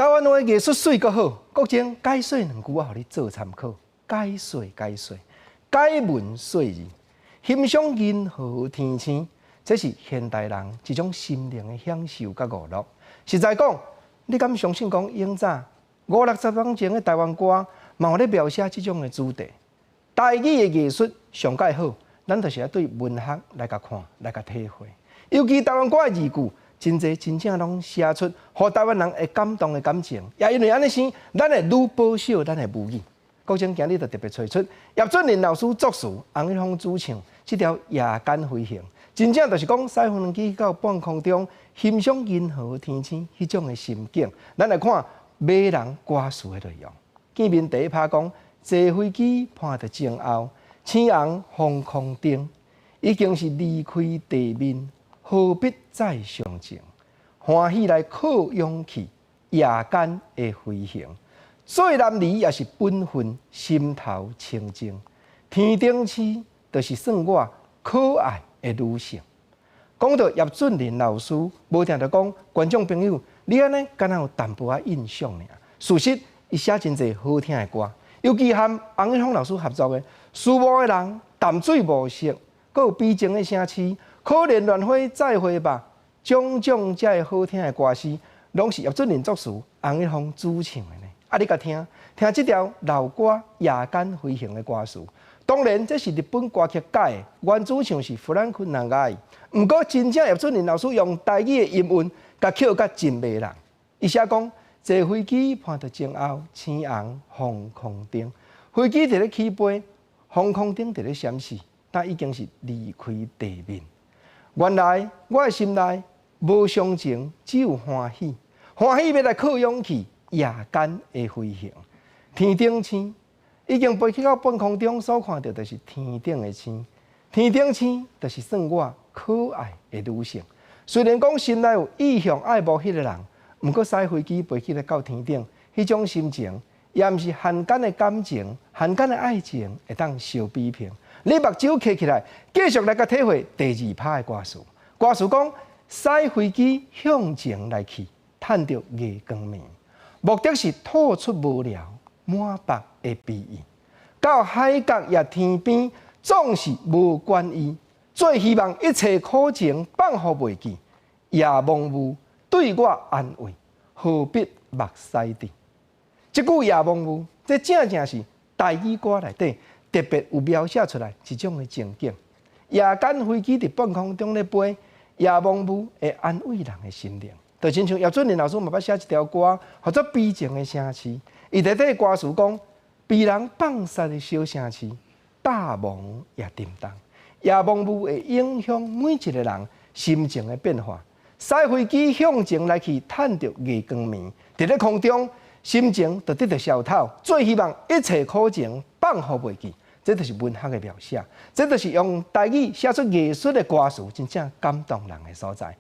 台灣話藝術媠閣好，國政解說兩句我予你做參考。解說解說，解文說字，欣賞銀河天星，這是現代人一種心靈的享受佮娛樂。實在講，你敢相信講永早五六十年前的台灣歌，嘛有咧描寫這種的主題？台語的藝術上蓋好，咱就是愛對文學來共看，來共體會。尤其台灣歌的字句，真濟真正攏寫出，予台灣人會感動的感情。也因為按呢生，咱會愈保守咱的母語。國政今日就特別揣出葉俊麟老師作詞，洪一峰主唱這條《夜間飛行》，真正就是講駛無人機到半空中欣賞銀河天星彼種的心境。咱來看迷人歌詞的內容。見面第一拍講，坐飛機伴著前後，星紅防空燈，已經是離開地面，何必再傷情？歡喜來靠勇氣，夜間的飛行，做男兒也是本分，心頭清淨。天頂星就是算我可愛的女性。講到葉俊麟老師，無定著講觀眾朋友，你按呢敢若有淡薄仔印象爾。事實，伊寫真濟好聽的歌，尤其和洪一峰老師合作的《思慕的人》、淡水暮色，閣有悲情的城市、可憐亂花再會吧，種種遮的好聽的歌詞，攏是葉俊麟作詞，洪一峰主唱的呢。啊，你共聽聽這條老歌《夜間飛行》的歌詞。當然，這是日本歌曲改的，原主唱是弗蘭克·南蓋。毋過，真正葉俊麟老師用台語的音韻，共曲甲真迷人。伊寫講，坐飛機伴著前後，星紅防空燈，飛機佇咧起飛，防空燈佇咧閃爍，但已經是離開地面。原來我的心內無傷情，只有歡喜，歡喜欲來靠勇氣，夜間的飛行，天頂星已經飛去到半空中，所看著就是天頂的星，天頂星就是算我可愛的女性。雖然講心內有意向愛慕彼个人，毋過駛飛機飛去咧到天頂，彼種心情，也毋是漢間的感情、漢間的愛情會當相比評。你目睭閉起來，繼續來共體會第二拍的歌詞。歌詞講，駛飛機向前來去，趁著月光暝，目的是吐出無聊滿腹的悲意。到海角抑天邊，總是無關伊。最希望一切苦情放予袂記，夜茫霧對我安慰，何必目屎滴？這句夜茫霧，這正正是台語歌內底特別有描寫出來一種的情景。夜間飛機佇半空中咧飛，夜茫霧會安慰人的心靈。就親像葉俊麟老師嘛捌寫一條歌，號做《悲情的城市》。伊內底歌詞講，被人放殺的小城市，淡忘也沉重。夜茫霧會影響每一個人心情的變化。駛飛機向前來去，趁著月光暝，佇咧空中，心情就得著消透。最希望一切苦情放予袂記，這就是文學的描寫，這就是用台語寫出藝術的歌詞，真正感動人的所在。